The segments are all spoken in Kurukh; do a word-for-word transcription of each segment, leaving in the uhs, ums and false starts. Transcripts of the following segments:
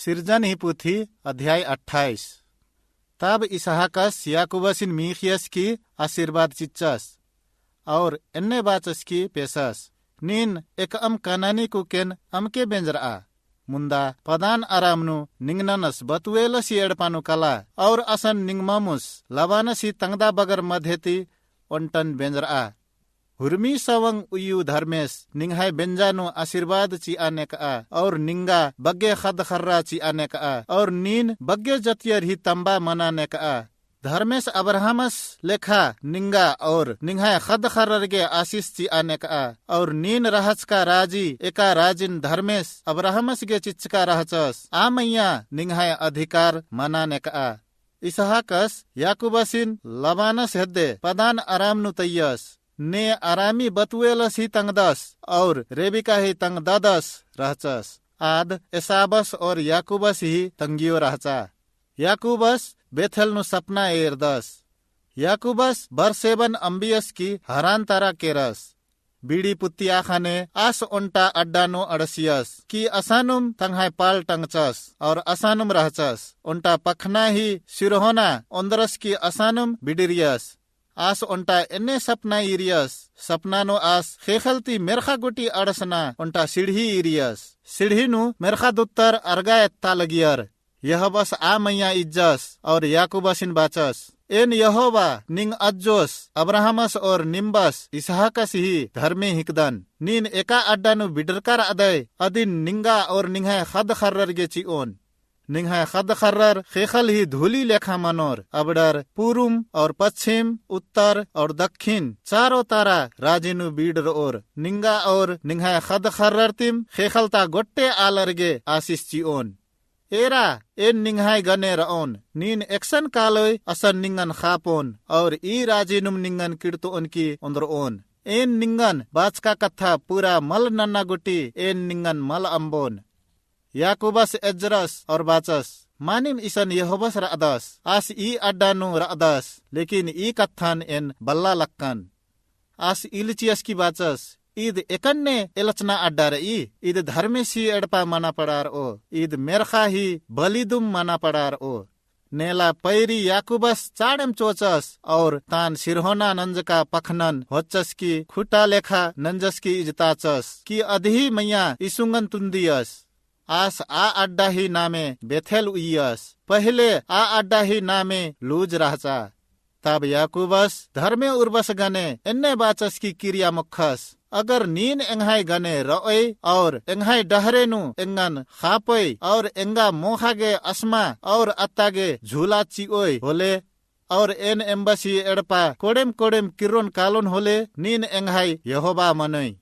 सिरजन ही पुथी, अध्याय अट्ठाईस। तब इसहाकस याकूबसिन मीख़ियस की आसिर्बाद चिच्चस, और एन्ने बाचस की पेसस, नीन एकअम कनानी कुकेन अमके बेंजरआ। मुन्दा पदान अराम नू निंगननस बतुएलस ही एड़पा नू कला, और असन निंगममुस लबानस ही तंगदा बगर मधे ती ओन्टन बेंजरआ। हुरमी सवंग उइयु धर्मेस निंग्है बेंजा नू आसिर्बाद चिआ नेकआ, और निंगा बग्गे ख़द्द-ख़र्रा चिआ नेकआ, और नीन बग्गे जतियर ही तम्बा मना नेकआ। धर्मेस अब्राहमस लेखा निंगा और निंग्है ख़द्द-ख़र्रर गे आसिस चिआ नेकआ, और नीन रहचका राजी एका राजिन धर्मेस अब्राहमस गे चिच्चका रहचस, आ मइय्याँ निंग्है अधिकार मना नेकआ। इसहाकस याकूबसिन लबानस हेद्दे पदान अराम नू तइयस, ने अरामी बतुएलस ही तंगदस और रेबिका ही तंगददस रहचस। आद एसाबस और याकूबस ही तंगियो रहचा। याकूबस बेथेल नू सपना एरदस। याकूबस बरसेबन अम्बियस की हरान तरा केरस। बीड़ी पुत्तिया ख़ने आस ओन्टा अड्डा नू अंड़सियस कि असानुम तंग्है पाल टंगचस और असानुम रहचस। ओन्टा पखना ही सिरहोना ओन्द्रस कि असानुम बिडिरियस। आस ओन्टा एन्ने सपना ईरियस, सपना नू आस ख़ेख़ेल ती मेर्ख़ा गूटी अंड़सना ओन्टा सिड़ही ईरियस। सिड़ही नू मेर्ख़ा दुत्तर अरगा एत्ता लगियर। यहोबस आ मइय्याँ इज्जस और याकूबसिन बाचस, एन यहोबा निंग अज्जोस, अब्राहमस और निम्बस इसहाकस ही धर्मे हिकदन। नीन एका अड्डा नू बिडरका रअदय, अदिन निंगा और निंग्है ख़द्द-ख़र्रर गे चिओन। निंग्है ख़द्द-ख़र्रर ख़ेख़ेल ही धूली लेखा मनोर, अबड़र पूरुम और पच्छिम, उत्तर और दक्खिन चारो तरा राजी नू बीड़ रओर। निंगा और निंग्है ख़द्द-ख़र्रर तिम ख़ेख़ेल ता गोट्टे आलर गे आसिस चिओन। एरा, एन निंग्है गने रओन, नीन एकसन कालोय असन निंगन ख़ापोन, और ई राजी नुम निंगन किड़तओन की ओन्द्रओन। एन निंगन बाचका कत्था पूरा मल नन्ना गूटी एन निंगन मल अम्बोन। याकूबस एज्जरस और बाचस, मानिम इसन यहोबस रअदस, आस ई अड्डा नू रअदस, लेकिन ई कत्थन एन बल्ला लक्कन। आस इलचियस की बाचस, ईद एकन्ने एलचना अड्डा रई, ईद धर्मेसी एड़पा मना पड़ारओ, ईद मेर्ख़ा ही बलिदुम मना पड़ारओ। नेला पैरी याकूबस चाड़ेम चोचस और तान सिरहोना नंजका पखनन होच्चस की खुटा लेखा नंजस की इजताचस कि अदही मइय्याँ इसुंगन तुन्दियस। आस आ अड्डा ही नामे बेथेल उइयस, पहिले आ अड्डा ही नामे लूज रहचा। तब याकूबस धर्मे उर्बस गने एन्ने बाचस की किरिया मोक्खस, अगर नीन एंग्है गने रओय और एंग्है डहरे नू एंगन ख़ापोय और एंगा मोख़ा गे असमा और अत्ता गे झूला चिओय होले, और एन एम्बसी एड़पा कोड़ेम कोड़ेम किर्रोन कालोन होले, नीन एंग्है यहोबा मनोय।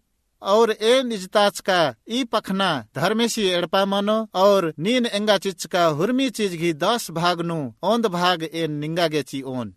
और एन इजताचका ई पखना धर्मेसी एड़पा मनो, और नीन एंगा चिच्चका हुरमी चीज घी दस भाग नू ओन्द भाग एन निंगा गे चिओन।